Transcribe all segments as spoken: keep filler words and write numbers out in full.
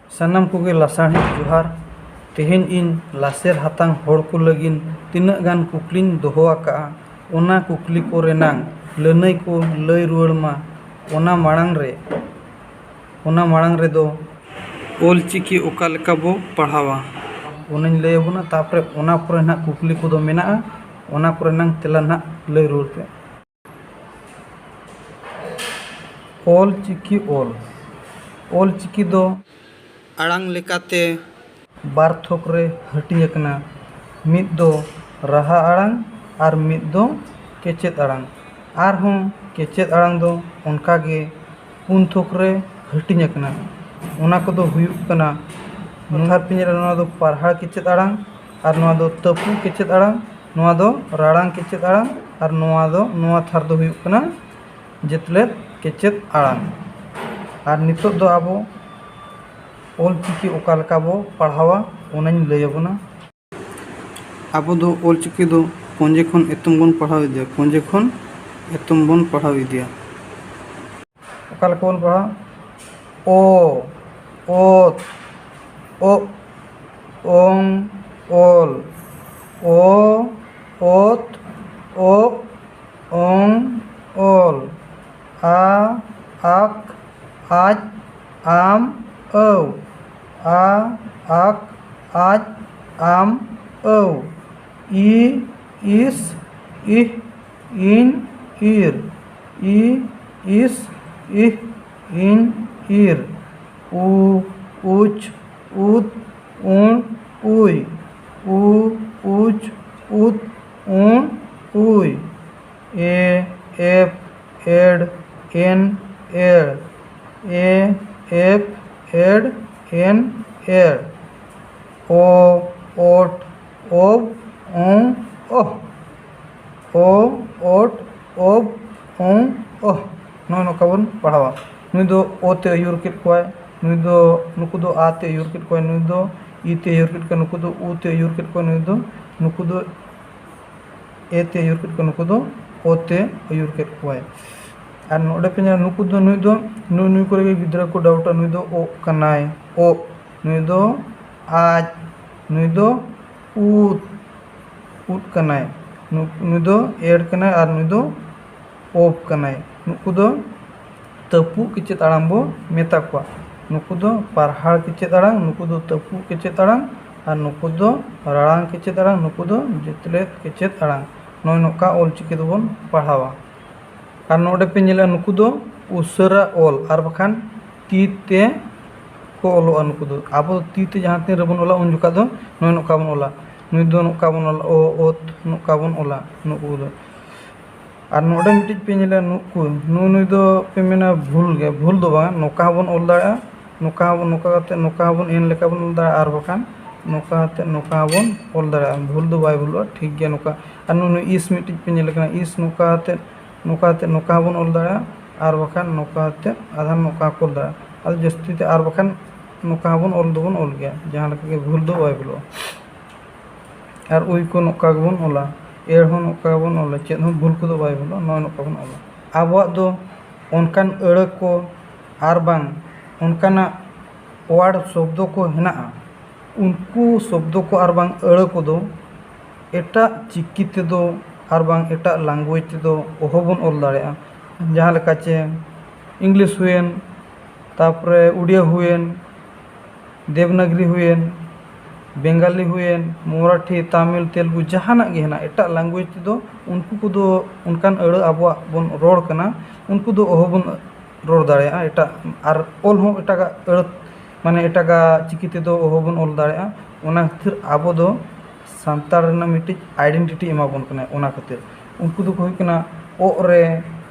ᱥᱟᱱᱟᱢ ᱠᱚᱜᱮ ᱞᱟᱥᱟᱲᱦᱮᱫ ᱡᱚᱦᱟᱨ᱾ ᱛᱮᱦᱮᱧ ᱤᱧ ᱞᱟᱥᱮᱨ ᱦᱟᱛᱟᱝ ᱦᱚᱲ ᱠᱚ ᱞᱟᱹᱜᱤᱫ ᱛᱤᱱᱟᱹᱜ ᱜᱟᱱ ᱠᱩᱠᱞᱤᱧ ᱫᱚᱦᱚ ᱟᱠᱟᱫᱼᱟ, ᱚᱱᱟ ᱠᱩᱠᱞᱤ ᱠᱚ ᱨᱮᱱᱟᱝ ᱞᱟᱹᱱᱟᱹᱭ ᱠᱚ ᱞᱟᱹᱭ ᱨᱩᱣᱟᱹᱲ ᱢᱟ᱾ ᱚᱱᱟ ᱢᱟᱲᱟᱝ ᱨᱮ, ᱚᱱᱟ ᱢᱟᱲᱟᱝ ᱨᱮᱫᱚ ᱚᱞ ᱪᱤᱠᱤ ᱚᱠᱟ ᱞᱮᱠᱟ ᱵᱚ ᱯᱟᱲᱦᱟᱣᱟ, ᱚᱱᱟᱧ ᱞᱟᱹᱭ ᱟᱵᱚᱱᱟ᱾ ᱛᱟᱨᱯᱚᱨᱮ ᱚᱱᱟ ᱯᱚᱨᱮ ᱱᱟᱦᱟᱜ ᱠᱩᱠᱞᱤ ᱠᱚᱫᱚ ᱢᱮᱱᱟᱜᱼᱟ, ᱚᱱᱟ ᱠᱚᱨᱮᱱᱟᱝ ᱛᱮᱞᱟ ᱱᱟᱦᱟᱜ ᱞᱟᱹᱭ ᱨᱩᱣᱟᱹᱲ ᱯᱮ᱾ ᱚᱞ ᱪᱤᱠᱤ ᱚᱞ᱾ ᱚᱞ ᱪᱤᱠᱤ ᱫᱚ ᱟᱲᱟᱝ ᱞᱮᱠᱟᱛᱮ ᱵᱟᱨ ᱛᱷᱚᱠ ᱨᱮ ᱦᱟᱹᱴᱤᱧ ᱟᱠᱟᱱᱟ, ᱢᱤᱫ ᱫᱚ ᱨᱟᱦᱟ ᱟᱲᱟᱝ ᱟᱨ ᱢᱤᱫ ᱫᱚ ᱠᱮᱪᱮᱫ ᱟᱲᱟᱝ᱾ ᱟᱨᱦᱚᱸ ᱠᱮᱪᱮᱫ ᱟᱲᱟᱝ ᱫᱚ ᱚᱱᱠᱟᱜᱮ ᱯᱩᱱ ᱛᱷᱚᱠ ᱨᱮ ᱦᱟᱹᱴᱤᱧ ᱟᱠᱟᱱᱟ᱾ ᱚᱱᱟ ᱠᱚᱫᱚ ᱦᱩᱭᱩᱜ ᱠᱟᱱᱟ, ᱱᱚᱣᱟ ᱯᱤᱧ ᱨᱮ ᱱᱚᱣᱟ ᱫᱚ ᱯᱟᱨᱦᱟᱲ ᱠᱮᱪᱮᱫ ᱟᱲᱟᱝ, ᱟᱨ ᱱᱚᱣᱟ ᱫᱚ ᱛᱟᱹᱯᱩ ᱠᱮᱪᱮᱫ ᱟᱲᱟᱝ, ᱱᱚᱣᱟ ᱫᱚ ᱨᱟᱲᱟᱝ ᱠᱮᱪᱮᱫ ᱟᱲᱟᱝ, ᱟᱨ ᱱᱚᱣᱟ ᱫᱚ, ᱱᱚᱣᱟ ᱛᱷᱟᱨ ᱫᱚ ᱦᱩᱭᱩᱜ ᱠᱟᱱᱟ ᱡᱮᱛᱞᱮᱫ ᱠᱮᱪᱮᱫ ᱟᱲᱟᱝ᱾ ᱟᱨ ᱱᱤᱛᱚᱜ ᱫᱚ ᱟᱵᱚ ᱚᱞ ᱪᱤᱠᱤ ᱚᱠᱟ ᱞᱮᱠᱟ ᱵᱚ ᱯᱟᱲᱦᱟᱣᱟ, ᱚᱱᱟᱧ ᱞᱟᱹᱭ ᱟᱵᱚᱱᱟ᱾ ᱟᱵᱚ ᱫᱚ ᱚᱞ ᱪᱤᱠᱤ ᱫᱚ ᱠᱚᱧᱡᱮ ᱠᱷᱚᱱ ᱮᱛᱚᱢ ᱵᱚᱱ ᱯᱟᱲᱦᱟᱣ ᱤᱫᱤᱭᱟ, ᱠᱚᱧᱡᱮ ᱠᱷᱚᱱ ᱮᱛᱚᱢ ᱵᱚᱱ ᱯᱟᱲᱦᱟᱣ ᱤᱫᱤᱭᱟ᱾ ᱚᱠᱟ ᱞᱮᱠᱟ ᱵᱚᱱ ᱯᱟᱲᱦᱟᱣᱟ? ᱚ, ᱚᱛ, ᱚᱜ, ᱚᱝ, ᱚᱞ, ᱚ, ᱚᱛ, ᱚᱜ, ᱚᱝ, ᱚᱞ, ᱟ, ᱟᱠ, ᱟᱡ, ᱟᱢ, ᱟᱹᱣ, ᱟ, ᱟᱠ, ᱟᱡ, ᱟᱢ, ᱟᱹᱣ, ᱤ, ᱤᱥ, ᱤᱦ, ᱤᱧ, ᱤᱨ, ᱤ, ᱤᱥ, ᱤᱦ, ᱤᱧ, ᱤᱨ, ᱩ, ᱩᱪ, ᱩᱫ, ᱩᱬ, ᱩᱭ, ᱩ, ᱩᱪ, ᱩᱫ, ᱩᱬ, ᱩᱭ, ᱮ, ᱮᱯ, ᱮᱰ, ᱮᱱ, ᱮᱲ, ᱮ, ᱮᱯ, ᱮᱰ, ᱮᱱ, ᱮᱲ, ᱚ, ᱚᱴ, ᱚᱵ, ᱚᱝ, ᱚᱦ᱾ ᱚ, ᱚᱴ, ᱚᱵ, ᱚᱝ, ᱚᱦ᱾ ᱱᱚᱜᱼᱚ ᱱᱚᱝᱠᱟ ᱵᱚᱱ ᱯᱟᱲᱦᱟᱣᱟ᱾ ᱱᱩᱭ ᱫᱚ ᱚ ᱛᱮ ᱟᱹᱭᱩᱨ ᱠᱮᱫ ᱠᱚᱣᱟᱭ, ᱱᱩᱭ ᱫᱚ, ᱱᱩᱠᱩ ᱫᱚ ᱟ ᱛᱮ ᱟᱹᱭᱩᱨ ᱠᱮᱫ ᱠᱚᱣᱟᱭ, ᱱᱩᱭ ᱫᱚ ᱤ ᱛᱮ ᱟᱹᱭᱩᱨ ᱠᱮᱫ ᱠᱚᱣᱟᱭ, ᱱᱩᱠᱩ ᱫᱚ ᱩ ᱛᱮ ᱟᱹᱭᱩᱨ ᱠᱮᱫ ᱠᱚᱣᱟᱭ, ᱱᱩᱭ ᱫᱚ, ᱱᱩᱠᱩ ᱫᱚ ᱮ ᱛᱮ ᱟᱹᱭᱩᱨ ᱠᱮᱫ ᱠᱚᱣᱟᱭ, ᱱᱩᱠᱩ ᱫᱚ ᱚ ᱛᱮ ᱟᱹᱭᱩᱨ ᱠᱮᱫ ᱠᱚᱣᱟᱭ᱾ ᱟᱨ ᱱᱚᱰᱮ ᱯᱮ ᱧᱮᱞᱟ, ᱱᱩᱠᱩ ᱫᱚ, ᱱᱩᱭ ᱫᱚ, ᱱᱩᱭ, ᱱᱩᱭ ᱠᱚᱨᱮ ᱜᱮ ᱜᱤᱫᱽᱨᱟᱹ ᱠᱚ ᱰᱟᱣᱩᱴᱟ, ᱱᱩᱭ ᱫᱚ ᱚᱜ ᱠᱟᱱᱟᱭ, ᱳᱜ, ᱱᱩᱭ ᱫᱚ ᱟᱡ, ᱱᱩᱭ ᱫᱚ ᱩᱫ, ᱩᱫ ᱠᱟᱱᱟᱭ, ᱱᱩ-, ᱱᱩᱭ ᱫᱚ ᱮᱲ ᱠᱟᱱᱟᱭ ᱟᱨ ᱱᱩᱭ ᱫᱚ ᱳᱵ ᱠᱟᱱᱟᱭ᱾ ᱱᱩᱠᱩ ᱫᱚ ᱛᱟᱹᱯᱩᱜ ᱠᱮᱪᱮᱫ ᱟᱲᱟᱝ ᱵᱚ ᱢᱮᱛᱟ ᱠᱚᱣᱟ᱾ ᱱᱩᱠᱩ ᱫᱚ ᱯᱟᱨᱦᱟᱲ ᱠᱮᱪᱮᱫ ᱟᱲᱟᱝ, ᱱᱩᱠᱩ ᱫᱚ ᱛᱟᱹᱯᱩᱜ ᱠᱮᱪᱮᱫ ᱟᱲᱟᱝ, ᱟᱨ ᱱᱩᱠᱩ ᱫᱚ ᱨᱟᱲᱟᱝ ᱠᱮᱪᱮᱫ ᱟᱲᱟᱝ, ᱱᱩᱠᱩ ᱫᱚ ᱡᱟᱹᱛᱞᱮᱫ ᱠᱮᱪᱮᱫ ᱟᱲᱟᱝ᱾ ᱱᱚᱜᱼᱚᱭ ᱱᱚᱝᱠᱟ ᱚᱞ ᱪᱤᱠᱤ ᱫᱚᱵᱚᱱ ᱯᱟᱲᱦᱟᱣᱟ᱾ ᱟᱨ ᱱᱚᱰᱮ ᱯᱮ ᱧᱮᱞᱟ, ᱱᱩᱠᱩ ᱫᱚ ᱩᱥᱟᱹᱨᱟ ᱚᱞ ᱟᱨ ᱵᱟᱠᱷᱟᱱ ᱛᱤ ᱛᱮ ᱠᱚ ᱚᱞᱚᱜᱼᱟ᱾ ᱱᱩᱠᱩ ᱫᱚ ᱟᱵᱚ ᱛᱤ ᱛᱮ ᱡᱟᱦᱟᱸ ᱛᱤᱱ ᱨᱮᱵᱚᱱ ᱚᱞᱟ, ᱩᱱ ᱡᱚᱠᱷᱟ ᱫᱚ ᱱᱚᱜᱼᱚᱭ ᱱᱚᱝᱠᱟ ᱵᱚᱱ ᱚᱞᱟ᱾ ᱱᱩᱭ ᱫᱚ ᱱᱚᱝᱠᱟ ᱵᱚᱱ ᱚᱞᱟ, ᱚ, ᱚᱛ, ᱱᱚᱝᱠᱟ ᱵᱚᱱ ᱚᱞᱟ ᱱᱩᱠᱩ ᱫᱚ᱾ ᱟᱨ ᱱᱚᱰᱮ ᱢᱤᱫᱴᱤᱡ ᱯᱮ ᱧᱮᱞᱟ, ᱱᱩᱠᱩ, ᱱᱩᱭ, ᱱᱩᱭ ᱫᱚ ᱯᱮ ᱢᱮᱱᱟ ᱵᱷᱩᱞ ᱜᱮ, ᱵᱷᱩᱞ ᱫᱚ ᱵᱟᱝ, ᱱᱚᱝᱠᱟ ᱦᱚᱸᱵᱚᱱ ᱚᱞ ᱫᱟᱲᱮᱭᱟᱜᱼᱟ, ᱱᱚᱝᱠᱟ ᱦᱚᱸᱵᱚᱱ, ᱱᱚᱝᱠᱟ ᱠᱟᱛᱮ ᱱᱚᱝᱠᱟ ᱦᱚᱸᱵᱚᱱ ᱮᱱ ᱞᱮᱠᱟ ᱵᱚᱱ ᱚᱞ ᱫᱟᱲᱮᱭᱟᱜᱼᱟ, ᱟᱨ ᱵᱟᱠᱷᱟᱱ ᱱᱚᱝᱠᱟ ᱠᱟᱛᱮ ᱱᱚᱝᱠᱟ ᱦᱚᱸᱵᱚᱱ ᱚᱞ ᱫᱟᱲᱮᱭᱟᱜᱼᱟ, ᱵᱷᱩᱞ ᱫᱚ ᱵᱟᱭ ᱵᱷᱩᱞᱚᱜᱼᱟ, ᱴᱷᱤᱠ ᱜᱮᱭᱟ ᱱᱚᱝᱠᱟ᱾ ᱟᱨ ᱱᱩᱭ, ᱱᱩᱭ ᱤᱥ ᱢᱤᱫᱴᱤᱡ ᱯᱮ ᱧᱮᱞ ᱠᱟᱱᱟ, ᱤᱥ ᱱᱚᱝᱠᱟ ᱠᱟᱛᱮ, ᱱᱚᱝᱠᱟ ᱠᱟᱛᱮ ᱱᱚᱝᱠᱟ ᱦᱚᱸᱵᱚᱱ ᱚᱞ ᱫᱟᱲᱮᱭᱟᱜᱼᱟ, ᱟᱨ ᱵᱟᱠᱷᱟᱱ ᱱᱚᱝᱠᱟ ᱠᱟᱛᱮ ᱟᱫᱷᱟᱱ ᱱᱚᱝᱠᱟ ᱠᱚ ᱚᱞ ᱫᱟᱲᱮᱭᱟᱜᱼᱟ᱾ ᱟᱫᱚ ᱡᱟᱹᱥᱛᱤ ᱛᱮ ᱟᱨ ᱵᱟᱠᱷᱟᱱ ᱱᱚᱝᱠᱟ ᱦᱚᱸᱵᱚᱱ ᱚᱞ ᱫᱚᱵᱚᱱ ᱚᱞ ᱜᱮᱭᱟ, ᱡᱟᱦᱟᱸ ᱞᱮᱠᱟ ᱜᱮ ᱵᱷᱩᱞ ᱫᱚ ᱵᱟᱭ ᱵᱷᱩᱞᱚᱜᱼᱟ᱾ ᱟᱨ ᱩᱭ ᱠᱚ ᱱᱚᱝᱠᱟ ᱜᱮᱵᱚᱱ ᱚᱞᱟ, ᱮᱲ ᱦᱚᱸ ᱱᱚᱝᱠᱟ ᱜᱮᱵᱚᱱ ᱚᱞᱟ, ᱪᱮᱫ ᱦᱚᱸ ᱵᱷᱩᱞ ᱠᱚᱫᱚ ᱵᱟᱭ ᱵᱷᱩᱞᱚᱜᱼᱟ, ᱱᱚᱜᱼᱚᱭ ᱱᱚᱝᱠᱟ ᱵᱚᱱ ᱚᱞᱟ᱾ ᱟᱵᱚᱣᱟᱜ ᱫᱚ ᱚᱱᱠᱟᱱ ᱟᱹᱲᱟᱹ ᱠᱚ ᱟᱨ ᱵᱟᱝ ᱚᱱᱠᱟᱱᱟᱜ ᱣᱟᱨᱰ, ᱥᱚᱵᱫᱚ ᱠᱚ ᱦᱮᱱᱟᱜᱼᱟ, ᱩᱱᱠᱩ ᱥᱚᱵᱫᱚ ᱠᱚ ᱟᱨ ᱵᱟᱝ ᱟᱹᱲᱟᱹ ᱠᱚᱫᱚ ᱮᱴᱟᱜ ᱪᱤᱠᱤ ᱛᱮᱫᱚ ᱟᱨ ᱵᱟᱝ ᱮᱴᱟᱜ ᱞᱮᱝᱜᱩᱭᱮᱡᱽ ᱛᱮᱫᱚ ᱚᱦᱚᱵᱚᱱ ᱚᱞ ᱫᱟᱲᱮᱭᱟᱜᱼᱟ᱾ ᱡᱟᱦᱟᱸ ᱞᱮᱠᱟ ᱪᱮ ᱤᱝᱞᱤᱥ ᱦᱩᱭᱮᱱ, ᱛᱟᱨᱯᱚᱨᱮ ᱩᱲᱤᱭᱟ ᱦᱩᱭᱮᱱ, ᱫᱮᱵᱽᱱᱟᱜᱽᱨᱤ ᱦᱩᱭᱮᱱ, ᱵᱮᱝᱜᱟᱞᱤ ᱦᱩᱭᱮᱱ, ᱢᱚᱨᱟᱴᱷᱤ, ᱛᱟᱢᱤᱞ, ᱛᱮᱞᱜᱩ, ᱡᱟᱦᱟᱱᱟᱜ ᱜᱮ ᱦᱮᱱᱟᱜ, ᱮᱴᱟᱜ ᱞᱮᱝᱜᱩᱭᱮᱡᱽ ᱛᱮᱫᱚ ᱩᱱᱠᱩ ᱠᱚᱫᱚ ᱚᱱᱠᱟᱱ ᱟᱹᱲᱟᱹ ᱟᱵᱚᱣᱟᱜ ᱵᱚᱱ ᱨᱚᱲ ᱠᱟᱱᱟ, ᱩᱱᱠᱩ ᱫᱚ ᱚᱦᱚᱵᱚᱱ ᱨᱚᱲ ᱫᱟᱲᱮᱭᱟᱜᱼᱟ᱾ ᱮᱴᱟᱜ ᱟᱨ ᱚᱞ ᱦᱚᱸ ᱮᱴᱟᱜᱟᱜ ᱟᱹᱲᱟᱹ, ᱢᱟᱱᱮ ᱮᱴᱟᱜᱟᱜ ᱪᱤᱠᱤ ᱛᱮᱫᱚ ᱚᱦᱚᱵᱚᱱ ᱚᱞ ᱫᱟᱲᱮᱭᱟᱜᱼᱟ᱾ ᱚᱱᱟ ᱠᱷᱟᱹᱛᱤᱨ ᱟᱵᱚ ᱫᱚ ᱥᱟᱱᱛᱟᱲ ᱨᱮᱱᱟᱜ ᱢᱤᱫᱴᱤᱡ ᱟᱭᱰᱮᱱᱴᱤᱴᱤ ᱮᱢᱟ ᱵᱚᱱ ᱠᱟᱱᱟᱭ᱾ ᱚᱱᱟ ᱠᱷᱟᱹᱛᱤᱨ ᱩᱱᱠᱩ ᱫᱚᱠᱚ ᱦᱩᱭᱩᱜ ᱠᱟᱱᱟ ᱚᱜ ᱨᱮ,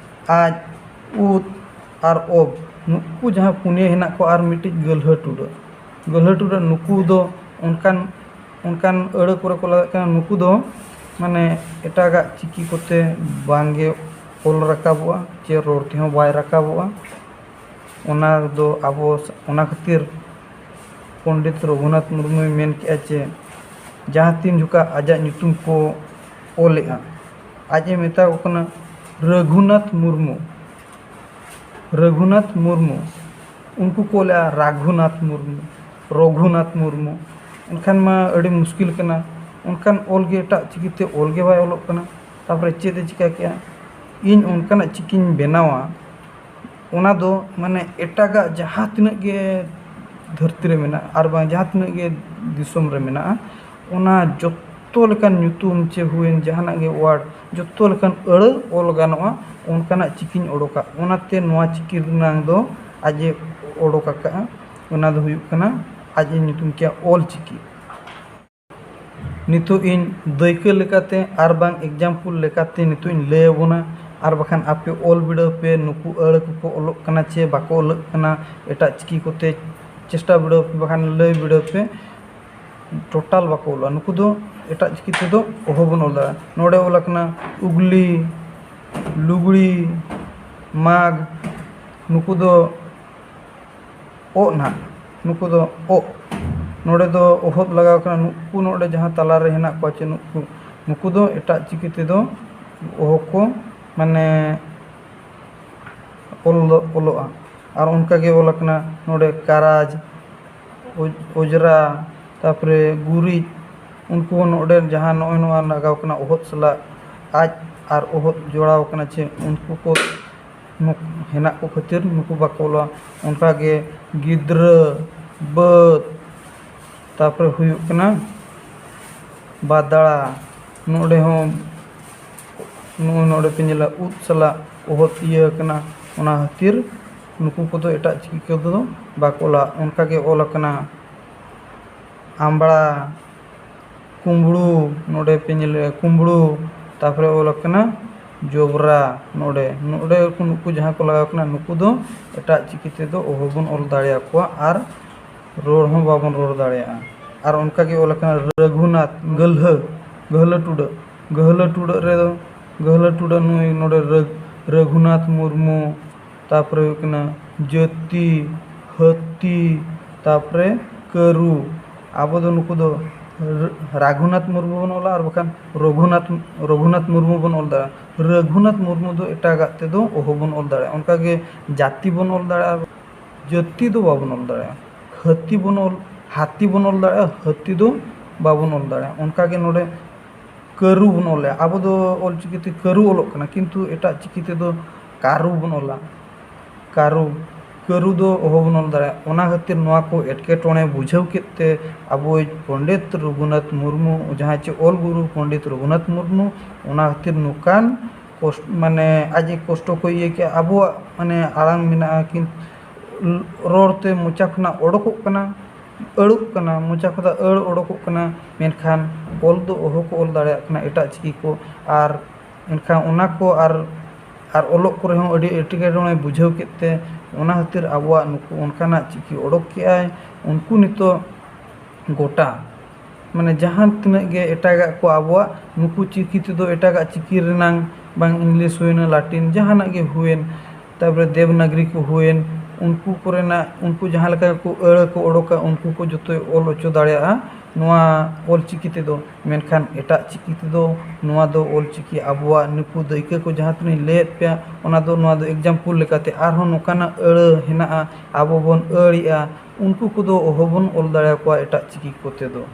ᱟᱡ, ᱩᱫ ᱟᱨ ᱚᱵ, ᱱᱩᱠᱩ ᱡᱟᱦᱟᱸ ᱯᱩᱱᱭᱟᱹ ᱦᱮᱱᱟᱜ ᱠᱚᱣᱟ, ᱟᱨ ᱢᱤᱫᱴᱤᱡ ᱜᱟᱹᱞᱦᱟᱹ ᱴᱩᱰᱟᱹᱜ᱾ ᱜᱟᱹᱞᱦᱟᱹ ᱴᱩᱰᱟᱹᱜ ᱱᱩᱠᱩ ᱫᱚ ᱚᱱᱠᱟᱱ, ᱚᱱᱠᱟᱱ ᱟᱹᱲᱟᱹ ᱠᱚᱨᱮ ᱠᱚ ᱞᱟᱜᱟᱜ ᱠᱟᱱᱟ᱾ ᱱᱩᱠᱩ ᱫᱚ ᱢᱟᱱᱮ ᱮᱴᱟᱜᱟᱜ ᱪᱤᱠᱤ ᱠᱚᱛᱮ ᱵᱟᱝᱜᱮ ᱚᱞ ᱨᱟᱠᱟᱵᱚᱜᱼᱟ, ᱪᱮ ᱨᱚᱲ ᱛᱮᱦᱚᱸ ᱵᱟᱭ ᱨᱟᱠᱟᱵᱚᱜᱼᱟ᱾ ᱚᱱᱟ ᱫᱚ ᱟᱵᱚ, ᱚᱱᱟ ᱠᱷᱟᱹᱛᱤᱨ ᱯᱚᱱᱰᱤᱛ ᱨᱚᱜᱷᱩᱱᱟᱛᱷ ᱢᱩᱨᱢᱩᱭ ᱢᱮᱱ ᱠᱮᱜᱼᱟ ᱡᱮ ᱡᱟᱦᱟᱸ ᱛᱤᱱ ᱡᱚᱠᱷᱟ ᱟᱡᱟᱜ ᱧᱩᱛᱩᱢ ᱠᱚ ᱚᱞᱮᱜᱼᱟ, ᱟᱡ ᱮ ᱢᱮᱛᱟ ᱠᱚ ᱠᱟᱱᱟ ᱨᱚᱜᱷᱩᱱᱟᱛᱷ ᱢᱩᱨᱢᱩ, ᱨᱚᱜᱷᱩᱱᱟᱛᱷ ᱢᱩᱨᱢᱩ᱾ ᱩᱱᱠᱩ ᱠᱚ ᱚᱞᱮᱜᱼᱟ ᱨᱟᱜᱷᱩᱱᱟᱛᱷ ᱢᱩᱨᱢᱩ, ᱨᱚᱜᱷᱩᱱᱟᱛᱷ ᱢᱩᱨᱢᱩ᱾ ᱮᱱᱠᱷᱟᱱ ᱢᱟ ᱟᱹᱰᱤ ᱢᱩᱥᱠᱤᱞ ᱠᱟᱱᱟ, ᱚᱱᱠᱟᱱ ᱚᱞ ᱜᱮ ᱮᱴᱟᱜ ᱪᱤᱠᱤᱛᱮ ᱚᱞ ᱜᱮ ᱵᱟᱭ ᱚᱞᱚᱜ ᱠᱟᱱᱟ᱾ ᱛᱟᱨᱯᱚᱨᱮ ᱪᱮᱫ ᱮ ᱪᱤᱠᱟ ᱠᱮᱜᱼᱟ? ᱤᱧ ᱚᱱᱠᱟᱱᱟᱜ ᱪᱤᱠᱤᱧ ᱵᱮᱱᱟᱣᱟ, ᱚᱱᱟ ᱫᱚ ᱢᱟᱱᱮ ᱮᱴᱟᱜᱟᱜ ᱡᱟᱦᱟᱸ ᱛᱤᱱᱟᱹᱜ ᱜᱮ ᱫᱷᱟᱹᱨᱛᱤ ᱨᱮ ᱢᱮᱱᱟᱜᱼᱟ ᱟᱨ ᱵᱟᱝ ᱡᱟᱦᱟᱸ ᱛᱤᱱᱟᱹᱜ ᱜᱮ ᱫᱤᱥᱚᱢ ᱨᱮ ᱢᱮᱱᱟᱜᱼᱟ, ᱚᱱᱟ ᱡᱚᱛᱚ ᱞᱮᱠᱟᱱ ᱧᱩᱛᱩᱢ ᱪᱮ ᱦᱩᱭᱮᱱ ᱡᱟᱦᱟᱱᱟᱜ ᱜᱮ ᱣᱟᱨᱰ, ᱡᱚᱛᱚ ᱞᱮᱠᱟᱱ ᱟᱹᱲᱟᱹ ᱚᱞ ᱜᱟᱱᱚᱜᱼᱟ, ᱚᱱᱠᱟᱱᱟᱜ ᱪᱤᱠᱤᱧ ᱚᱰᱚᱠᱟ᱾ ᱚᱱᱟᱛᱮ ᱱᱚᱣᱟ ᱪᱤᱠᱤ ᱨᱮᱱᱟᱝ ᱫᱚ ᱟᱡ ᱮ ᱚᱰᱚᱠ ᱟᱠᱟᱫᱼᱟ, ᱚᱱᱟ ᱫᱚ ᱦᱩᱭᱩᱜ ᱠᱟᱱᱟ ᱟᱡ ᱮ ᱧᱩᱛᱩᱢ ᱠᱮᱜᱼᱟ ᱚᱞ ᱪᱤᱠᱤ᱾ ᱱᱤᱛᱚᱜ ᱤᱧ ᱫᱟᱹᱭᱠᱟᱹ ᱞᱮᱠᱟᱛᱮ ᱟᱨ ᱵᱟᱝ example ᱞᱮᱠᱟᱛᱮ ᱱᱤᱛᱚᱜ ᱤᱧ ᱞᱟᱹᱭ ᱟᱵᱚᱱᱟ, ᱟᱨ ᱵᱟᱠᱷᱟᱱ ᱟᱯᱮ ᱚᱞ ᱵᱤᱰᱟᱹᱣ ᱯᱮ, ᱱᱩᱠᱩ ᱟᱹᱲᱟᱹ ᱠᱚᱠᱚ ᱚᱞᱚᱜ ᱠᱟᱱᱟ ᱪᱮ ᱵᱟᱠᱚ ᱚᱞᱚᱜ ᱠᱟᱱᱟ, ᱮᱴᱟᱜ ᱪᱤᱠᱤ ᱠᱚᱛᱮ ᱪᱮᱥᱴᱟ ᱵᱤᱰᱟᱹᱣ ᱯᱮ, ᱵᱟᱠᱷᱟᱱ ᱞᱟᱹᱭ ᱵᱤᱰᱟᱹᱣ ᱯᱮ, total ᱵᱟᱠᱚ ᱚᱞᱚᱜᱼᱟ᱾ ᱱᱩᱠᱩ ᱫᱚ ᱮᱴᱟᱜ ᱪᱤᱠᱤ ᱛᱮᱫᱚ ᱚᱦᱚ ᱵᱚᱱ ᱚᱞ ᱫᱟᱲᱮᱭᱟᱜᱼᱟ᱾ ᱱᱚᱰᱮ ᱚᱞ ᱟᱠᱟᱱᱟ ᱩᱜᱽᱞᱤ, ᱞᱩᱜᱽᱲᱤ, ᱢᱟᱜᱽ, ᱱᱩᱠᱩ ᱫᱚ ᱚᱜ ᱱᱟᱦᱟᱜ, ᱱᱩᱠᱩ ᱫᱚ ᱚᱜ᱾ ᱱᱚᱰᱮ ᱫᱚ ᱚᱦᱚᱫ ᱞᱟᱜᱟᱣ ᱠᱟᱱᱟ᱾ ᱱᱩᱠᱩ ᱱᱚᱰᱮ ᱡᱟᱦᱟᱸ ᱛᱟᱞᱟᱨᱮ ᱦᱮᱱᱟᱜ ᱠᱚᱣᱟ ᱪᱮ ᱱᱩᱠᱩ, ᱱᱩᱠᱩ ᱫᱚ ᱮᱴᱟᱜ ᱪᱤᱠᱤ ᱛᱮᱫᱚ ᱚᱦᱚ ᱠᱚ ᱢᱟᱱᱮ ᱚᱞ ᱫᱚ ᱚᱞᱚᱜᱼᱟ᱾ ᱟᱨ ᱚᱱᱠᱟ ᱜᱮ ᱚᱞ ᱟᱠᱟᱱᱟ ᱱᱚᱰᱮ ᱠᱟᱨᱟᱡᱽ, ᱚᱡᱽ-, ᱚᱡᱽᱨᱟ, ᱛᱟᱨᱯᱚᱨᱮ ᱜᱩᱨᱤᱡ, ᱩᱱᱠᱩ ᱱᱚᱰᱮ ᱡᱟᱦᱟᱸ ᱱᱚᱜᱼᱚᱭ ᱱᱚᱣᱟ ᱞᱟᱜᱟᱣ ᱠᱟᱱᱟ ᱚᱦᱚᱫ ᱥᱟᱞᱟᱜ ᱟᱡ ᱟᱨ ᱚᱦᱚᱫ ᱡᱚᱲᱟᱣ ᱠᱟᱱᱟ ᱪᱮ ᱩᱱᱠᱩ ᱠᱚ ᱱᱩᱠ-, ᱦᱮᱱᱟᱜ ᱠᱚ ᱠᱷᱟᱹᱛᱤᱨ ᱱᱩᱠᱩ ᱵᱟᱠᱚ ᱚᱞᱚᱜᱼᱟ᱾ ᱚᱱᱠᱟᱜᱮ ᱜᱤᱫᱽᱨᱟᱹ, ᱵᱟᱹᱫᱽ, ᱛᱟᱨᱯᱚᱨᱮ ᱦᱩᱭᱩᱜ ᱠᱟᱱᱟ ᱵᱟᱫᱽᱲᱟ᱾ ᱱᱚᱰᱮ ᱦᱚᱸ ᱱᱚᱜᱼᱚᱭ ᱱᱚᱰᱮ ᱯᱮ ᱧᱮᱞᱟ ᱩᱫ ᱥᱟᱞᱟᱜ ᱚᱦᱚᱫ ᱤᱭᱟᱹ ᱟᱠᱟᱱᱟ, ᱚᱱᱟ ᱠᱷᱟᱹᱛᱤᱨ ᱱᱩᱠᱩ ᱠᱚᱫᱚ ᱮᱴᱟᱜ ᱪᱤᱠᱤ ᱠᱚᱫᱚ ᱵᱟᱠᱚ ᱚᱞᱟ᱾ ᱚᱱᱠᱟᱜᱮ ᱚᱞ ᱟᱠᱟᱱᱟ ᱟᱢᱵᱽᱲᱟ, ᱠᱩᱢᱵᱽᱲᱩ, ᱱᱚᱰᱮ ᱯᱮ ᱧᱮᱞᱮᱜᱼᱟ ᱠᱩᱢᱵᱽᱲᱩ, ᱛᱟᱨᱯᱚᱨᱮ ᱚᱞ ᱟᱠᱟᱱᱟ ᱡᱚᱵᱽᱨᱟ᱾ ᱱᱚᱰᱮ, ᱱᱚᱰᱮ ᱠᱚ ᱱᱩᱠᱩ ᱡᱟᱦᱟᱸ ᱠᱚ ᱞᱟᱜᱟᱣ ᱠᱟᱱᱟ, ᱱᱩᱠᱩ ᱫᱚ ᱮᱴᱟᱜ ᱪᱤᱠᱤ ᱛᱮᱫᱚ ᱚᱦᱚ ᱵᱚᱱ ᱚᱞ ᱫᱟᱲᱮᱭᱟᱠᱚᱣᱟ ᱟᱨ ᱨᱚᱲ ᱦᱚᱸ ᱵᱟᱵᱚᱱ ᱨᱚᱲ ᱫᱟᱲᱮᱭᱟᱜᱼᱟ᱾ ᱟᱨ ᱚᱱᱠᱟᱜᱮ ᱚᱞ ᱟᱠᱟᱱᱟ ᱨᱟᱹᱜᱷᱩᱱᱟᱛᱷ, ᱜᱟᱹᱞᱦᱟᱹ, ᱜᱟᱹᱦᱞᱟᱹ ᱴᱩᱰᱟᱹᱜ, ᱜᱟᱹᱦᱞᱟᱹ ᱴᱩᱰᱟᱹᱜ ᱨᱮᱫᱚ, ᱜᱟᱹᱦᱞᱟᱹ ᱴᱩᱰᱟᱹᱜ ᱱᱩᱭ ᱱᱚᱰᱮ ᱨᱟᱹᱜ-, ᱨᱟᱹᱜᱷᱩᱱᱟᱛᱷ ᱢᱩᱨᱢᱩ, ᱛᱟᱨᱯᱚᱨᱮ ᱦᱩᱭᱩᱜ ᱠᱟᱱᱟ ᱡᱟᱹᱛᱤ, ᱦᱟᱹᱛᱤ, ᱛᱟᱨᱯᱚᱨᱮ ᱠᱟᱹᱨᱩ᱾ ᱟᱵᱚ ᱫᱚ ᱱᱩᱠᱩ ᱫᱚ ᱨᱟᱹ-, ᱨᱟᱜᱷᱩᱱᱟᱛᱷ ᱢᱩᱨᱢᱩ ᱵᱚᱱ ᱚᱞᱟ, ᱟᱨ ᱵᱟᱠᱷᱟᱱ ᱨᱚᱜᱷᱩᱱᱟᱛᱷ, ᱨᱚᱜᱷᱩᱱᱟᱛᱷ ᱢᱩᱨᱢᱩ ᱵᱚᱱ ᱚᱞ ᱫᱟᱲᱮᱭᱟᱜᱼᱟ᱾ ᱨᱟᱹᱜᱷᱩᱱᱟᱛᱷ ᱢᱩᱨᱢᱩ ᱫᱚ ᱮᱴᱟᱜᱟᱜ ᱛᱮᱫᱚ ᱚᱦᱚ ᱵᱚᱱ ᱚᱞ ᱫᱟᱲᱮᱭᱟᱜᱼᱟ᱾ ᱚᱱᱠᱟᱜᱮ ᱡᱟᱹᱛᱤ ᱵᱚᱱ ᱚᱞ ᱫᱟᱲᱮᱭᱟᱜᱼᱟ᱾ ᱡᱟᱹᱛᱤ ᱫᱚ ᱵᱟᱵᱚᱱ ᱚᱞ ᱫᱟᱲᱮᱭᱟᱜᱼᱟ᱾ ᱦᱟᱹᱛᱤ ᱵᱚᱱ ᱚᱞ, ᱦᱟᱹᱛᱤ ᱵᱚᱱ ᱚᱞ ᱫᱟᱲᱮᱭᱟᱜᱼᱟ, ᱦᱟᱹᱛᱤ ᱫᱚ ᱵᱟᱵᱚᱱ ᱚᱞ ᱫᱟᱲᱮᱭᱟᱜᱼᱟ᱾ ᱚᱱᱠᱟᱜᱮ ᱱᱚᱰᱮ ᱠᱟᱹᱨᱩ ᱵᱚᱱ ᱚᱞᱮᱜᱼᱟ᱾ ᱟᱵᱚ ᱫᱚ ᱚᱞᱪᱤᱠᱤ ᱛᱮ ᱠᱟᱹᱨᱩ ᱚᱞᱚᱜ ᱠᱟᱱᱟ, ᱠᱤᱱᱛᱩ ᱮᱴᱟᱜ ᱪᱤᱠᱤ ᱛᱮᱫᱚ ᱠᱟᱹᱨᱩ ᱵᱚᱱ ᱚᱞᱟ᱾ ᱠᱟᱹᱨᱩ, ᱠᱟᱹᱨᱩ ᱫᱚ ᱚᱦᱚ ᱵᱚᱱ ᱚᱞ ᱫᱟᱲᱮᱭᱟᱜᱼᱟ᱾ ᱚᱱᱟ ᱠᱷᱟᱹᱛᱤᱨ ᱱᱚᱣᱟ ᱠᱚ ᱮᱴᱠᱮᱴᱚᱬᱮ ᱵᱩᱡᱷᱟᱹᱣ ᱠᱮᱫ ᱛᱮ ᱟᱵᱚᱭᱤᱡ ᱯᱚᱱᱰᱤᱛ ᱨᱚᱜᱷᱩᱱᱟᱛᱷ ᱢᱩᱨᱢᱩ, ᱡᱟᱦᱟᱸᱭ ᱪᱮ ᱚᱞ ᱜᱩᱨᱩ ᱯᱚᱱᱰᱤᱛ ᱨᱚᱜᱷᱩᱱᱟᱛᱷ ᱢᱩᱨᱢᱩ, ᱚᱱᱟ ᱠᱷᱟᱹᱛᱤᱨ ᱱᱚᱝᱠᱟᱱ ᱠᱚᱥ-, ᱢᱟᱱᱮ ᱟᱡ ᱮ ᱠᱚᱥᱴᱚ ᱠᱚ ᱤᱭᱟᱹ ᱠᱮᱜᱼᱟ᱾ ᱟᱵᱚᱣᱟᱜ ᱢᱟᱱᱮ ᱟᱲᱟᱝ ᱢᱮᱱᱟᱜᱼᱟ, ᱠᱤᱱᱛᱩ ᱨᱚᱲ ᱛᱮ ᱢᱚᱪᱟ ᱠᱷᱚᱱᱟᱜ ᱚᱰᱚᱠᱚᱜ ᱠᱟᱱᱟ, ᱟᱹᱲᱚᱜ ᱠᱟᱱᱟ, ᱢᱚᱪᱟ ᱠᱷᱚᱱᱟᱜ ᱟᱹᱲ ᱚᱰᱚᱠᱚᱜ ᱠᱟᱱᱟ, ᱢᱮᱱᱠᱷᱟᱱ ᱚᱞ ᱫᱚ ᱚᱦᱚ ᱠᱚ ᱚᱞ ᱫᱟᱲᱮᱭᱟᱜ ᱠᱟᱱᱟ ᱮᱴᱟᱜ ᱪᱤᱠᱤ ᱠᱚ᱾ ᱟᱨ ᱮᱱᱠᱷᱟᱱ ᱚᱱᱟ ᱠᱚ ᱟᱨ, ᱟᱨ ᱚᱞᱚᱜ ᱠᱚᱨᱮ ᱦᱚᱸ ᱟᱹᱰᱤ ᱮᱴᱠᱮᱴᱚᱬᱮ ᱵᱩᱡᱷᱟᱹᱣ ᱠᱮᱫ ᱛᱮ, ᱚᱱᱟ ᱠᱷᱟᱹᱛᱤᱨ ᱟᱵᱚᱣᱟᱜ ᱱᱩᱠᱩ ᱚᱱᱠᱟᱱᱟᱜ ᱪᱤᱠᱤ ᱚᱰᱚᱠ ᱠᱮᱜᱼᱟᱭ᱾ ᱩᱱᱠᱩ ᱱᱤᱛᱚᱜ ᱜᱚᱴᱟ, ᱢᱟᱱᱮ ᱡᱟᱦᱟᱸ ᱛᱤᱱᱟᱹᱜ ᱜᱮ ᱮᱴᱟᱜᱟᱜ ᱠᱚ ᱟᱵᱚᱣᱟᱜ ᱱᱩᱠᱩ ᱪᱤᱠᱤ ᱛᱮᱫᱚ ᱮᱴᱟᱜᱟᱜ ᱪᱤᱠᱤ ᱨᱮᱱᱟᱝ, ᱵᱟᱝ English ᱦᱩᱭᱮᱱᱟ, Latin, ᱡᱟᱦᱟᱱᱟᱜ ᱜᱮ ᱦᱩᱭᱮᱱ, ᱛᱟᱨᱯᱚᱨᱮ ᱫᱮᱵᱽᱱᱟᱜᱽᱨᱤ ᱠᱚ ᱦᱩᱭᱮᱱ, ᱩᱱᱠᱩ ᱠᱚᱨᱮᱱᱟᱜ, ᱩᱱᱠᱩ ᱡᱟᱦᱟᱸ ᱞᱮᱠᱟ ᱠᱚ ᱟᱹᱲᱟᱹ ᱠᱚ ᱚᱰᱚᱠᱟ, ᱩᱱᱠᱩ ᱠᱚ ᱡᱚᱛᱚᱭ ᱚᱞ ᱦᱚᱪᱚ ᱫᱟᱲᱮᱭᱟᱜᱼᱟ ᱱᱚᱣᱟ ᱚᱞ ᱪᱤᱠᱤ ᱛᱮᱫᱚ᱾ ᱢᱮᱱᱠᱷᱟᱱ ᱮᱴᱟᱜ ᱪᱤᱠᱤ ᱛᱮᱫᱚ ᱱᱚᱣᱟ ᱫᱚ ᱚᱞ ᱪᱤᱠᱤ ᱟᱵᱚᱣᱟᱜ ᱱᱩᱠᱩ ᱫᱟᱹᱭᱠᱟᱹ ᱠᱚ ᱡᱟᱦᱟᱸ ᱛᱤᱱᱟᱹᱧ ᱞᱟᱹᱭᱟᱫ ᱯᱮᱭᱟ, ᱚᱱᱟ ᱫᱚ, ᱱᱚᱣᱟ ᱫᱚ example ᱞᱮᱠᱟᱛᱮ᱾ ᱟᱨᱦᱚᱸ ᱱᱚᱝᱠᱟᱱᱟᱜ ᱟᱹᱲᱟᱹ ᱦᱮᱱᱟᱜᱼᱟ, ᱟᱵᱚ ᱵᱚᱱ ᱟᱹᱲᱮᱜᱼᱟ, ᱩᱱᱠᱩ ᱠᱚᱫᱚ ᱚᱦᱚ ᱵᱚᱱ ᱚᱞ ᱫᱟᱲᱮᱭᱟᱠᱚᱣᱟ ᱮᱴᱟᱜ ᱪᱤᱠᱤ ᱠᱚᱛᱮ ᱫᱚ᱾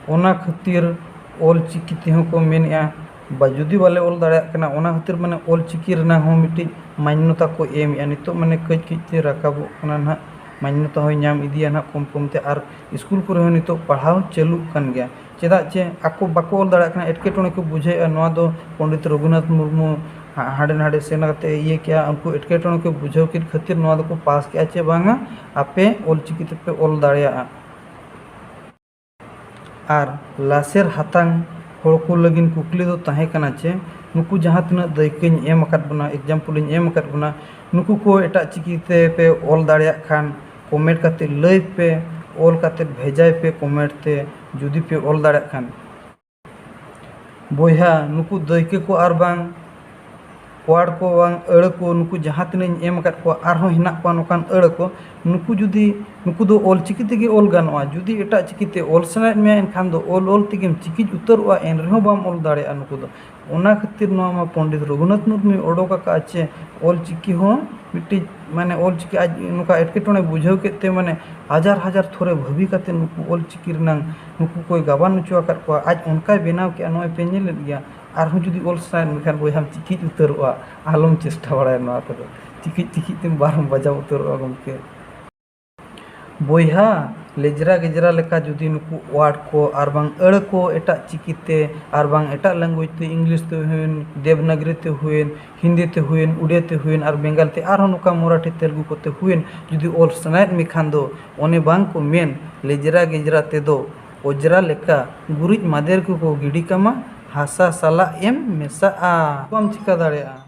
ᱚᱱᱟ ᱠᱷᱟᱹᱛᱤᱨ ᱚᱞ ᱪᱤᱠᱤ ᱛᱮᱦᱚᱸ ᱠᱚ ᱢᱮᱱᱮᱜᱼᱟ, ᱵᱟ, ᱡᱩᱫᱤ ᱵᱟᱞᱮ ᱚᱞ ᱫᱟᱲᱮᱭᱟᱜ ᱠᱟᱱᱟ, ᱚᱱᱟ ᱠᱷᱟᱹᱛᱤᱨ ᱢᱟᱱᱮ ᱚᱞ ᱪᱤᱠᱤ ᱨᱮᱱᱟᱜ ᱦᱚᱸ ᱢᱤᱫᱴᱤᱡ ᱢᱟᱱᱱᱚᱛᱟ ᱠᱚ ᱮᱢᱮᱜᱼᱟ᱾ ᱱᱤᱛᱚᱜ ᱢᱟᱱᱮ ᱠᱟᱹᱡ ᱠᱟᱹᱡ ᱛᱮ ᱨᱟᱠᱟᱵᱚᱜ ᱠᱟᱱᱟ ᱱᱟᱦᱟᱜ, ᱢᱟᱱᱱᱚᱛᱟ ᱦᱚᱸᱭ ᱧᱟᱢ ᱤᱫᱤᱭᱟ ᱱᱟᱦᱟᱜ ᱠᱚᱢ ᱠᱚᱢ ᱛᱮ᱾ ᱟᱨ ᱥᱠᱩᱞ ᱠᱚᱨᱮ ᱦᱚᱸ ᱱᱤᱛᱚᱜ ᱯᱟᱲᱦᱟᱣ ᱪᱟᱹᱞᱩᱜ ᱠᱟᱱ ᱜᱮᱭᱟ᱾ ᱪᱮᱫᱟᱜ ᱪᱮ ᱟᱠᱚ ᱵᱟᱠᱚ ᱚᱞ ᱫᱟᱲᱮᱭᱟᱜ ᱠᱟᱱᱟ, ᱮᱴᱠᱮᱴᱚᱬᱮ ᱠᱚ ᱵᱩᱡᱷᱟᱹᱣᱮᱫᱼᱟ᱾ ᱱᱚᱣᱟ ᱫᱚ ᱯᱚᱱᱰᱤᱛ ᱨᱚᱜᱷᱩᱱᱟᱛᱷ ᱢᱩᱨᱢᱩ ᱦᱟ-, ᱦᱟᱸᱰᱮ ᱱᱟᱰᱮ ᱥᱮᱱ ᱠᱟᱛᱮ ᱤᱭᱟᱹ ᱠᱮᱜᱼᱟ, ᱩᱱᱠᱩ ᱮᱴᱠᱮᱴᱚᱬᱮ ᱠᱚ ᱵᱩᱡᱷᱟᱹᱣ ᱠᱮᱫ ᱠᱷᱟᱹᱛᱤᱨ ᱱᱚᱣᱟ ᱫᱚᱠᱚ ᱯᱟᱥ ᱠᱮᱜᱼᱟ ᱪᱮ ᱵᱟᱝᱟ, ᱟᱯᱮ ᱚᱞ ᱪᱤᱠᱤ ᱛᱮᱯᱮ ᱚᱞ ᱫᱟᱲᱮᱭᱟᱜᱼᱟ᱾ ᱟᱨ ᱞᱟᱥᱮᱨ ᱦᱟᱛᱟᱝ ᱦᱚᱲ ᱠᱚ ᱞᱟᱹᱜᱤᱫ ᱠᱩᱠᱞᱤ ᱫᱚ ᱛᱟᱦᱮᱸ ᱠᱟᱱᱟ ᱪᱮ, ᱱᱩᱠᱩ ᱡᱟᱦᱟᱸ ᱛᱤᱱᱟᱹᱜ ᱫᱟᱹᱭᱠᱟᱹᱧ ᱮᱢ ᱟᱠᱟᱫ ᱵᱚᱱᱟ, example ᱤᱧ ᱮᱢ ᱟᱠᱟᱫ ᱵᱚᱱᱟ, ᱱᱩᱠᱩ ᱠᱚ ᱮᱴᱟᱜ ᱪᱤᱠᱤ ᱛᱮ ᱯᱮ ᱚᱞ ᱫᱟᱲᱮᱭᱟᱜ ᱠᱷᱟᱱ comment ᱠᱟᱛᱮ ᱞᱟᱹᱭ ᱯᱮ, ᱚᱞ ᱠᱟᱛᱮ ᱵᱷᱮᱡᱟᱭ ᱯᱮ comment ᱛᱮ, ᱡᱩᱫᱤ ᱯᱮ ᱚᱞ ᱫᱟᱲᱮᱭᱟᱜ ᱠᱷᱟᱱ᱾ ᱵᱚᱭᱦᱟ, ᱱᱩᱠᱩ ᱫᱟᱹᱭᱠᱟᱹ ᱠᱚ ᱟᱨ ᱵᱟᱝ ᱣᱟᱨᱰ ᱠᱚ ᱵᱟᱝ ᱟᱹᱲᱟᱹ ᱠᱚ, ᱱᱩᱠᱩ ᱡᱟᱦᱟᱸ ᱛᱤᱱᱟᱹᱜ ᱤᱧ ᱮᱢ ᱟᱠᱟᱫ ᱠᱚᱣᱟ, ᱟᱨᱦᱚᱸ ᱦᱮᱱᱟᱜ ᱠᱚᱣᱟ ᱱᱚᱝᱠᱟᱱ ᱟᱹᱲᱟᱹ ᱠᱚ, ᱱᱩᱠᱩ ᱡᱩᱫᱤ, ᱱᱩᱠᱩ ᱫᱚ ᱚᱞ ᱪᱤᱠᱤ ᱛᱮᱜᱮ ᱚᱞ ᱜᱟᱱᱚᱜᱼᱟ᱾ ᱡᱩᱫᱤ ᱮᱴᱟᱜ ᱪᱤᱠᱤ ᱛᱮ ᱚᱞ ᱥᱟᱱᱟᱭᱮᱫ ᱢᱮᱭᱟ, ᱮᱱᱠᱷᱟᱱ ᱫᱚ ᱚᱞ ᱚᱞ ᱛᱮᱜᱮᱢ ᱪᱤᱠᱤᱡ ᱩᱛᱟᱹᱨᱚᱜᱼᱟ, ᱮᱱ ᱨᱮᱦᱚᱸ ᱵᱟᱢ ᱚᱞ ᱫᱟᱲᱮᱭᱟᱜᱼᱟ ᱱᱩᱠᱩ ᱫᱚ᱾ ᱚᱱᱟ ᱠᱷᱟᱹᱛᱤᱨ ᱱᱚᱣᱟ ᱢᱟ ᱯᱚᱱᱰᱤᱛ ᱨᱚᱜᱷᱩᱱᱟᱛᱷ ᱢᱩᱨᱢᱩᱭ ᱚᱰᱚᱠ ᱟᱠᱟᱫᱼᱟ ᱪᱮ ᱚᱞ ᱪᱤᱠᱤ ᱦᱚᱸ ᱢᱤᱫᱴᱤᱡ, ᱢᱟᱱᱮ, ᱚᱞ ᱪᱤᱠᱤ ᱟᱡ ᱱᱚᱝᱠᱟ ᱮᱴᱠᱮᱴᱚᱬᱮ ᱵᱩᱡᱷᱟᱹᱣ ᱠᱮᱫ ᱛᱮ, ᱢᱟᱱᱮ, ᱦᱟᱡᱟᱨ ᱦᱟᱡᱟᱨ ᱛᱷᱚᱨᱮ ᱵᱷᱟᱹᱵᱤ ᱠᱟᱛᱮ ᱱᱩᱠᱩ ᱚᱞ ᱪᱤᱠᱤ ᱨᱮᱱᱟᱝ ᱱᱩᱠᱩ ᱠᱚᱭ ᱜᱟᱵᱟᱱ ᱦᱚᱪᱚ ᱟᱠᱟᱫ ᱠᱚᱣᱟ᱾ ᱟᱡ ᱚᱱᱠᱟᱭ ᱵᱮᱱᱟᱣ ᱠᱮᱫᱼᱟ, ᱱᱚᱜᱼᱚᱭ ᱯᱮ ᱧᱮᱞᱮᱫ ᱜᱮᱭᱟ᱾ ᱟᱨᱦᱚᱸ ᱡᱩᱫᱤ ᱚᱞ ᱥᱟᱱᱟᱭᱮᱫ ᱢᱮᱠᱷᱟᱱ, ᱵᱚᱭᱦᱟᱢ ᱪᱤᱠᱤᱡ ᱩᱛᱟᱹᱨᱚᱜᱼᱟ, ᱟᱞᱚᱢ ᱪᱮᱥᱴᱟ ᱵᱟᱲᱟᱭᱟ ᱱᱚᱣᱟ ᱠᱚᱫᱚ᱾ ᱪᱤᱠᱤᱡ ᱪᱤᱠᱤᱡ ᱛᱮᱢ ᱵᱟᱨᱚᱢ ᱵᱟᱡᱟᱣ ᱩᱛᱟᱹᱨᱚᱜᱼᱟ ᱜᱚᱢᱠᱮ᱾ ᱵᱚᱭᱦᱟ, ᱞᱮᱡᱽᱨᱟ ᱜᱮᱡᱽᱨᱟ ᱞᱮᱠᱟ ᱡᱩᱫᱤ ᱱᱩᱠᱩ ᱣᱟᱨᱰ ᱠᱚ ᱟᱨ ᱵᱟᱝ ᱟᱹᱲᱟᱹ ᱠᱚ ᱮᱴᱟᱜ ᱪᱤᱠᱤ ᱛᱮ ᱟᱨ ᱵᱟᱝ ᱮᱴᱟᱜ language ᱛᱮ, ᱤᱝᱞᱤᱥ ᱛᱮ ᱦᱩᱭᱮᱱ, ᱫᱮᱵᱽᱱᱟᱜᱽᱨᱤ ᱛᱮ ᱦᱩᱭᱮᱱ, ᱦᱤᱱᱫᱤ ᱛᱮ ᱦᱩᱭᱮᱱ, ᱩᱰᱤᱭᱟ ᱛᱮ ᱦᱩᱭᱮᱱ, ᱟᱨ ᱵᱮᱝᱜᱟᱞ ᱛᱮ, ᱟᱨᱦᱚᱸ ᱱᱚᱝᱠᱟ ᱢᱚᱨᱟᱴᱷᱤ, ᱛᱮᱞᱜᱩ ᱠᱚᱛᱮ ᱦᱩᱭᱮᱱ, ᱡᱩᱫᱤ ᱚᱞ ᱥᱟᱱᱟᱭᱮᱫ ᱢᱮ ᱠᱷᱟᱱ ᱫᱚ, ᱚᱱᱮ ᱵᱟᱝ ᱠᱚ ᱢᱮᱱ, ᱞᱮᱡᱽᱨᱟ ᱜᱮᱡᱽᱨᱟ ᱛᱮᱫᱚ ᱚᱡᱽᱨᱟ ᱞᱮᱠᱟ ᱜᱩᱨᱤᱡ ᱢᱟᱫᱮᱨ ᱠᱚᱠᱚ ᱜᱤᱰᱤ ᱠᱟᱢᱟ, ᱦᱟᱥᱟ ᱥᱟᱞᱟᱜ ᱮᱢ ᱢᱮᱥᱟᱜᱼᱟ᱾ ᱵᱟᱢ ᱪᱤᱠᱟ ᱫᱟᱲᱮᱭᱟᱜᱼᱟ᱾